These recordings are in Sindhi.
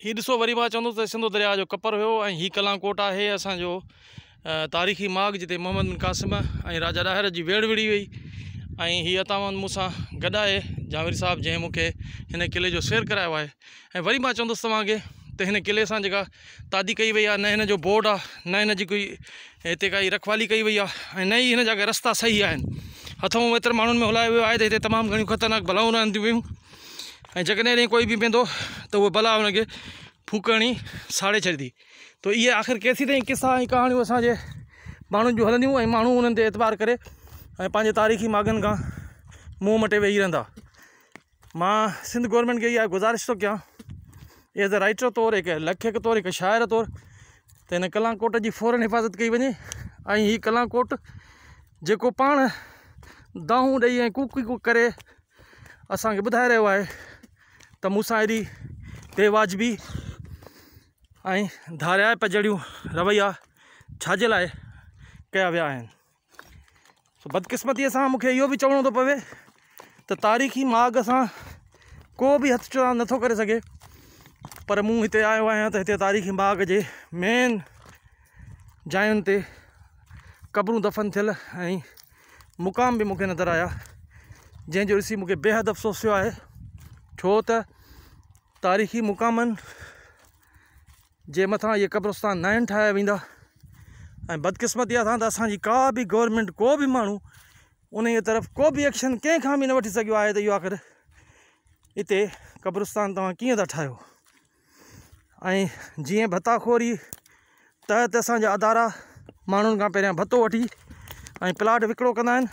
هي ڏسو وري مان چوندس ته سنڌو درياء جو ڪپر هيو ۽ هي ڪلان ڪوٽ آهي اسان جو تاريخي ماڳ جتي محمد بن قاسم ۽ راجا ڏاهر جي ويڙهه وڙهي وئي ۽ هي عطاوند مون سان گڏ آهي جانوري صاحب جنهن مون کي هن قلعي جو سير ڪرايو آهي ۽ وري مان چوندس توهان کي ته هن قلعي سان جيڪا تعدي ڪئي وئي آهي نه هن جو بورڊ آهي نه هن جي ڪوئي هتي ڪائي رکوالي ڪئي وئي آهي ۽ نه ئي هن جا ڪي رستا صحيح آهن هٿون ويتر ماڻهن ۾ هلايو ويو آهي ته هتي تمام گهڻيون خطرناڪ بلائون رهن ٿيون پيون ۽ جيڪڏهن اهڙي ڪوئي به ويندو ته اها بلا ان کي ڦوڪ هڻي ساڙي ڇڏيندي ته اهي آخر ڪيسين تائين قصا ۽ ڪهاڻيون اسان جي ماڻهن جون هلنديون ۽ ماڻهو انهن تي اعتبار ڪري ۽ پنهنجي تاريخي ماڳن کان منهن مٽي ويهي رهندا. مان سنڌ گورنمينٽ کي اها گذارش ٿو ڪيان ايز اي رائٽر طور هڪ ليکڪ طور هڪ شاعر طور ته هن ڪلان ڪوٽ جي فورن حفاظت ڪئي وڃي ۽ هي ڪلان ڪوٽ جيڪو پاڻ دانهون ڏئي ۽ ڪوڪ ڪري اسان کي ٻڌائي رهيو آهي ته مون سان ايڏي بي واجبي ۽ ڌاريائپ جهڙيون رويا ڇا جي لاء ڪيا ويا آهن. سو بدقسمتيء سان مون کي اهو به چوڻو ٿو پوي ته تاريخي ماڳ سان ڪو به هٿ چراند نٿو ڪري سگهي پر مون هتي آيو آهيان ته هتي تاريخي ماڳ جي مين جاين تي قبرون دفن ٿيل ۽ مقام به مون کي نظر آيا جنهن جو ڏسي مون کي بيحد افسوس ٿيو آهي ڇو ته تاريخي مقامن جي مٿان اهي قبرستان ناهن ٺاهيا ويندا ۽ بدقسمتي سان ته اسانجي ڪا به گورنمينٽ ڪو به ماڻهو ان طرف ڪو به ايڪشن ڪنهن کان به نه وٺي سگهيو آهي ته اهو آخر اتي قبرستان توهان ڪيئن ٿا ٺاهيو ۽ جيئن ڀتا خوري تحت اسان جا ادارا ماڻهن کان پهريان ڀتو وٺي ۽ پلاٽ وڪرو ڪندا آهن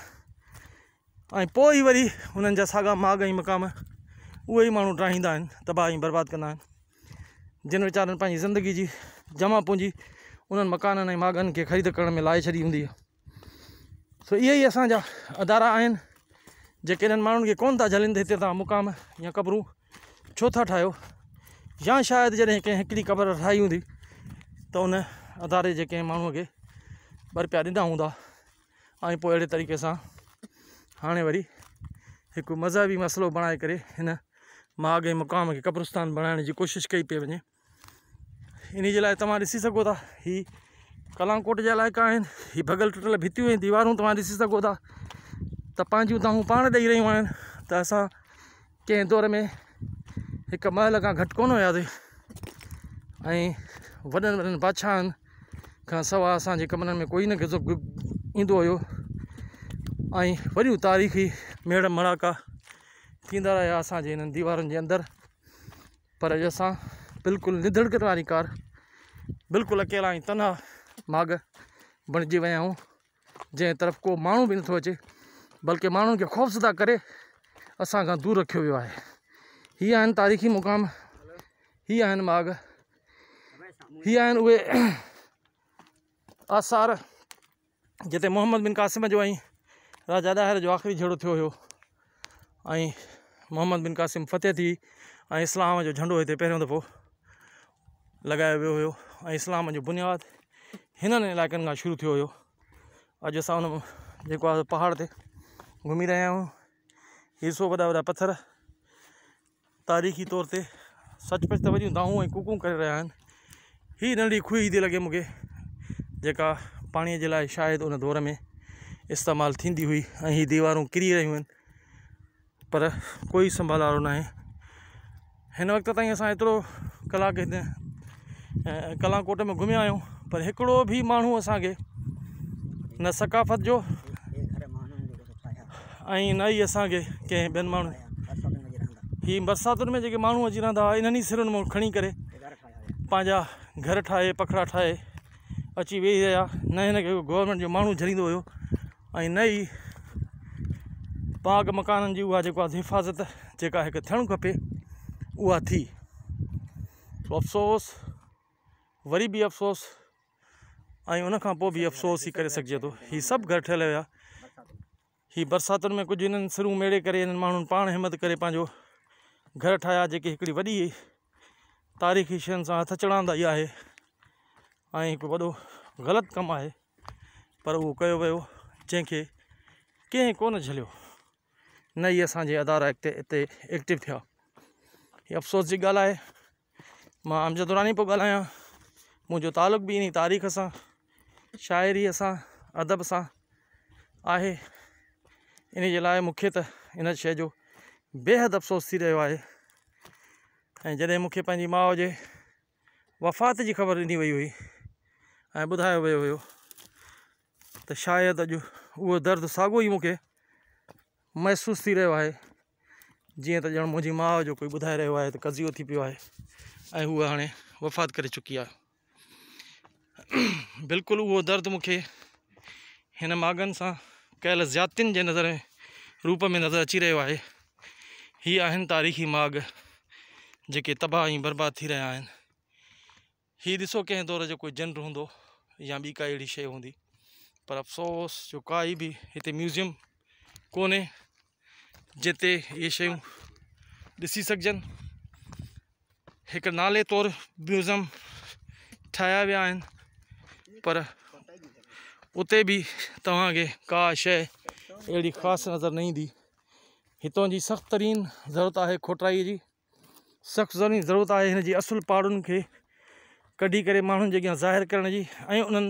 ۽ پوء ئي وري انهن جا ساڳا ماڳ ۽ مقام اهي ئي ماڻهو ڊاهيندا آهن تباهه ۽ برباد ڪندا آهن جن ويچارن پنهنجي زندگي جي جمع پونجي انهن مڪانن ۽ ماڳن کي خريد ڪرڻ ۾ لائي ڇڏي هوندي آهي سو اهي ئي اسان جا ادارا آهن جيڪي انهن ماڻهن کي ڪونه ٿا جهلين ته هتي توهان مقام يا قبرون ڇو ٿا ٺاهيو يا شايد جڏهن ڪنهن هڪڙي قبر ٺاهي هوندي ته ان اداري جي ڪنهن ماڻهوء کي ٻه رپيا ڏنا هوندا ۽ پوء اهڙي طريقي سان هاڻي وري هڪ مذهبي مسئلو بڻائي ڪري هن ماڳ ۽ مقام کي قبرستان بڻائڻ جي ڪوشش ڪئي پئي وڃي انهي جي لاء توهان ڏسي سگهو ٿا هي ڪلانڪوٽ جا علائقا آهن هي ڀڳل ٽٽل ڀتيون ۽ ديوارون توهان ڏسي سگهو ٿا ته پنهنجون دانهون پاڻ ڏئي رهيون آهن ته اسان ڪنهن دور ۾ هڪ محل کان گهٽ ڪونه هياسي ۽ وڏن وڏن بادشاهن کان سوا اسانجي ڪمرن ۾ ڪوئي نه ايندو هيو ۽ وڏيون تاريخي ميڙ مڙاڪا ٿيندا رهيا اسانجي هنن ديوارن جي اندر پر اڄ اسان بلڪل نڌڻڪن واري ڪار بلڪل اڪيلا ۽ تنها ماڳ بڻجي ويا آهيون جنهن طرف ڪو ماڻهو به نٿو اچي بلڪه ماڻهن کي خوفزده ڪري اسان کان دور رکيو ويو آهي هي آهن تاريخي مقام هي آهن ماڳ هي آهن اهي آثار جتي محمد بن قاسم جو ۽ راجا ڏاهر جو آخري جهيڙو ٿيو هيو ۽ محمد بن قاسم فتح ٿي ۽ اسلام جو جهنڊو هتي پهريون دفعو لڳايو ويو هيو ۽ اسلام جو بنياد هنن علائقن کان شروع ٿيو هيو اڄ اسان ان جيڪو آهي پهاڙ تي گهمي رهيا آهيون هي سو وڏا وڏا پٿر تاريخي طور تي سچ پچ ته وڏيون دانهون ۽ ڪوڪون ڪري رهيا آهن. هي ننڍي کوهي ٿي لڳي مون کي جيڪا پاڻيء جي لاء شايد ان دور ۾ استعمال ٿيندي هئي ۽ هي ديوارون ڪري رهيون آهن پر ڪوئي سنڀال وارو ناهي. هن وقت تائين اسان ايترو ڪلاڪ هتي ڪلان ڪوٽ ۾ گهميا آهيون پر هڪڙو به ماڻهو اسانکي نه ثقافت جو ۽ نه ئي اسان کي ڪنهن ٻين ماڻهن هي برساتن ۾ جيڪي ماڻهو اچي رهندا هئا انهن ئي سرن مان کڻي ڪري پنهنجا گهر ٺاهي پکڙا ٺاهي اچي ويهي رهيا نه هن کي گورنمينٽ جو ماڻهو جهليندو هيو ۽ نه ئي پاڪ مڪانن جي اها جيڪو آهي حفاظت جيڪا هڪ ٿيڻ کپي اها ٿي سو افسوس وري به افسوس ۽ ان کان پوء به افسوس ئي ڪري سگهجي ٿو هي سڀ گهر ٺهيل هيا هي برساتن ۾ ڪجهه انهن سرون ميڙي ڪري انهن ماڻهن پاڻ همت ڪري پنهنجو گهر ٺاهيا جيڪي هڪڙي وڏي تاريخي شين سان هٿ چڙاندائي آهي ۽ هڪ وڏو غلط ڪم آهي پر اهو ڪيو ويو جنهن کي ڪنهن ڪونه جهليو نه ئي اسانجي ادارا هتي ايڪٽو ٿيا هي افسوس جي ڳالهه آهي. مان امجد دراني پيو ڳالهايان. منهنجو تعلق به انهي تاريخ سان، شاعريء سان، ادب سان آهي. انهي جي لاء مون کي ته ان شيء جو بيحد افسوس ٿي رهيو آهي ۽ جڏهن مون کي پنهنجي ماء جي وفات جي خبر ڏني وئي هئي ۽ ٻڌايو ويو هيو ته شايد اڄ اهو درد ساڳو ئي مون کي محسوس ٿي رهيو آهي جيئن ته ڄڻ منهنجي ماء جو ڪوئي ٻڌائي رهيو آهي ته قضيو ٿي پيو آهي ۽ هوء هاڻي وفات ڪري چڪي آهي. بلڪل اهو درد مون کي هن ماڳن سان ڪيل زيادتين جي نظر روپ ۾ نظر اچي رهيو آهي. هي آهن تاريخي ماڳ جيڪي تباهه ۽ برباد ٿي رهيا آهن. هي ڏسو ڪنهن دور جو ڪوئي جنڊ هوندو يا ٻي ڪائي اهڙي شيء هوندي پر افسوس جو ڪائي به هتي ميوزيم ڪونهي جتي اهي شيون ڏسي سگهجن. هڪ نالي طور ميوزيم ٺاهيا ويا آهن پر اتي به توهان کي ڪا شيء اهڙي خاص نظر نه ايندي. هتان جي سخت ترين ضرورت آهي کوٽائي جي. سخت ضرورت آهي هن جي اصل پاڙن کي ڪڍي ڪري ماڻهن جي اڳيان ظاهر ڪرڻ جي ۽ انهن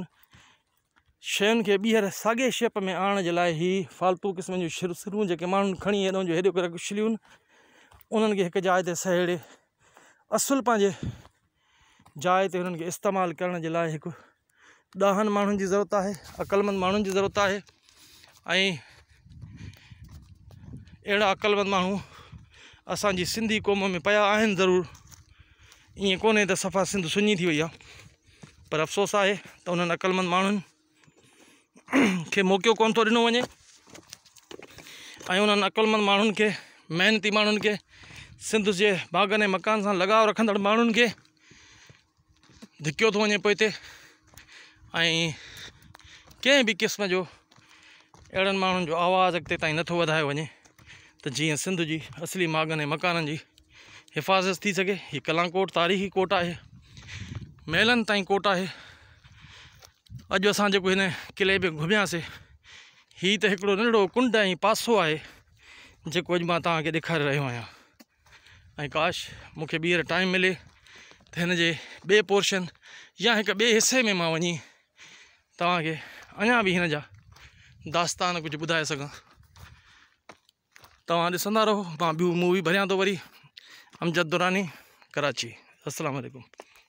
شين کي ٻيهر ساڳي شيپ ۾ آڻڻ جي لاء هي فالتو قسم جون شر سرون جيڪي ماڻهن کڻي هيڏو جو هيڏو ڪري اڇليون انهن کي هڪ جاء تي سهيڙي اصل پنهنجي جاء تي انهن کي استعمال ڪرڻ جي لاء هڪ ڏاهن ماڻهن جي ضرورت آهي، عقلمند ماڻهن جي ضرورت آهي ۽ اهڙا عقلمند ماڻهو اسانجي سنڌي قوم ۾ پيا آهن ضرور ائين ڪونهي ته صفا سنڌ سڃي ٿي وئي آهي پر افسوس آهي ته انهن عقلمند ماڻهن کي موقعو ڪونه ٿو ڏنو وڃي ۽ انهن عقلمند ماڻهن کي محنتي ماڻهن کي سنڌ جي باغن ۽ مڪان سان لڳاء رکندڙ ماڻهن کي ڌڪيو ٿو وڃي پوئتي ۽ ڪنهن به قسم جو اهڙن ماڻهن جو آواز اڳتي تائين نٿو وڌايو وڃي ته جيئن سنڌ جي اصلي ماڳن ۽ مڪانن جي حفاظت ٿي سگهي. هي ڪلان ڪوٽ تاريخي ڪوٽ آهي، ميلن تائين ڪوٽ آهي. اڄ اسان جيڪو هن قلعي ۾ گهمياسي هي ته هڪڙو ننڍڙو ڪنڊ ۽ پاسو آهي جيڪو اڄ مان توهان کي ڏيکاري رهيو آهيان. ۽ ڪاش مون کي ٻيهر ٽائيم ملي ته هن جي ٻئي پورشن يا هڪ ٻئي حصي ۾ مان وڃي توهان کي اڃا به هن جا داستان ڪجهه ٻڌائي سگهان. توهان ڏسندا رهو مان ٻيون مووي ڀريان ٿو وري. امجد دراني ڪراچي. السلام عليڪم.